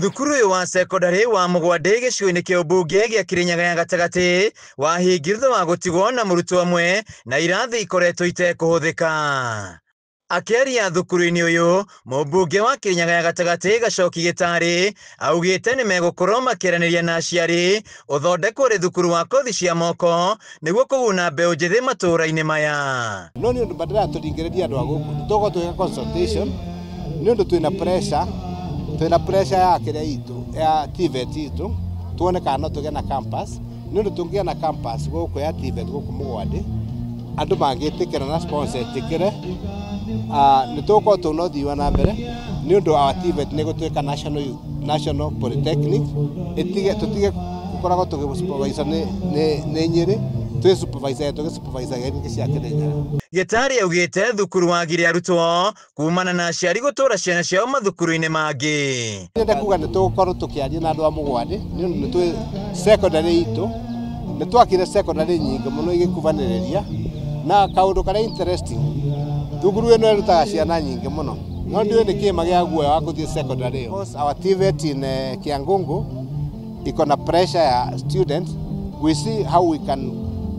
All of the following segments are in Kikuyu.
Thukuru ũyũ wa secondary wa Mũgwandĩ gĩcigo-inĩ kĩa ũmbunge gĩa Kĩrĩnyaga ya gatagatĩ wahingirwo thutha wa gũtigwo na mũrutwo ũmwe na irathi ikoretwo itekũhũthĩka. Akĩaria thukuru-inĩ ũyũ, mũmbunge wa Kĩrĩnyaga ya gatagatĩ Gacoki Gĩtarĩ augĩte nĩmegũkorwo makĩaranĩria na aciari ũthondekwo rĩ thukuru wa kothi cia moko nĩguo kũguna mbeũ njĩthĩ matũũra-inĩ maya. No nĩ ũndũ badala ya tũringĩrĩrie andũ a gũkũ tũgũkorwo tũgĩka consultation nĩ ũndũ twĩna pressure ya kĩrĩa itũ ya TVET itũ, tuone kana no tũgĩe na campus, nĩ ũndũ tũngĩgĩa na campus gũkũ ya TVET gũkũ Mũgwandĩ, andũ mangĩtĩkĩra na sponsor ĩtĩkĩre, nĩ tũgũkorwo tũna ũthii wa na mbere, nĩ ũndũ our TVET nĩ gũtuĩka national polytechnic, ĩtige tũtige gũkoragwo tũgĩ supervise nĩ Nyĩrĩ, twĩ supervisor, tũgĩ supervisor ingĩ cia Kĩrĩnyaga. Gĩtarĩ augĩte thukuru wagire arutwo kumana na aciari gũtwara ciana ciao mathukuru-inĩ mangĩ. Nyende kuga nĩ tũgũkorwo tũkĩaria na andũ a Mũgwandĩ, nĩ ũndũ nĩ twĩ secondary itũ nĩ twakire secondary nyingĩ mũno igĩkubanĩrĩria, na kaũndũ karĩa interesting, thukuru ĩno ĩrutaga ciana nyingĩ mũno, no ndiũĩ nĩ kĩ magĩa guoya wa gũthiĩ secondary ĩyo. Our TVET in Kiangungu iko na pressure ya students. We see how we can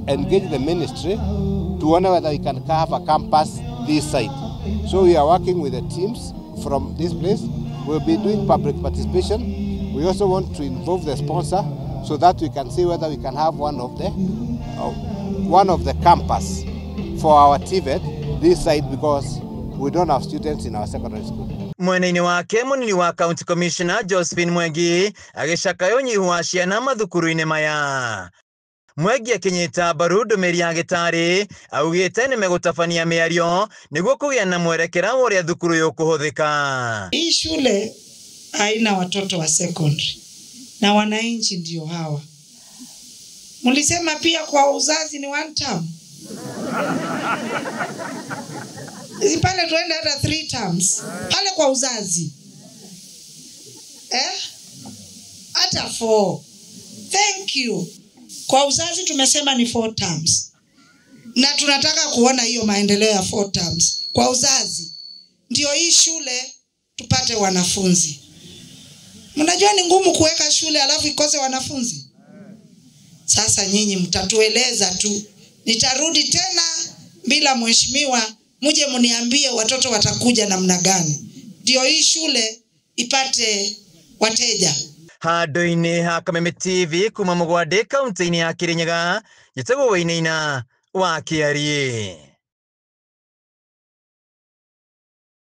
engage the ministry tuone whether we can have a campus this side. So we are working with the teams from this place. We'll be doing public participation. We also want to involve the sponsor so that we can see whether we can have one of the campus for our TVET this side, because we don't have students in our secondary school. Mwena-inĩ wake, mũnini wa county commissioner Josephine Mwengi agĩcakaya ũnyihu wa ciana mathukuru-inĩ maya. Mwengi akinyita mbaru ndũmĩrĩri ya Gĩtarĩ, augĩte nĩmegũtabania mĩario nĩguo kũgĩa na mwerekera wa ũrĩa thukuru ũyũ ũkũhũthĩka. Hii shule haina watoto wa secondary na wananchi ndio hawa. Mlisema pia kwa uzazi ni one term. Si pale tuende hata three terms. Pale kwa uzazi. Eh? Hata four. Thank you. Kwa uzazi tumesema ni four terms. Na tunataka kuona hiyo maendeleo ya four terms. Kwa uzazi. Ndio hii shule tupate wanafunzi. Mnajua ni ngumu kuweka shule alafu ikose wanafunzi. Sasa nyinyi mtatueleza tu. Nitarudi tena bila mheshimiwa, muje mniambie watoto watakuja namna gani. Ndio hii shule ipate wateja. Handũ-inĩ ha Kameme TV kuma Mũgwandĩ kaunti-inĩ ya Kĩrĩnyaga, njĩtagwo Wainaina wa Kĩariĩ.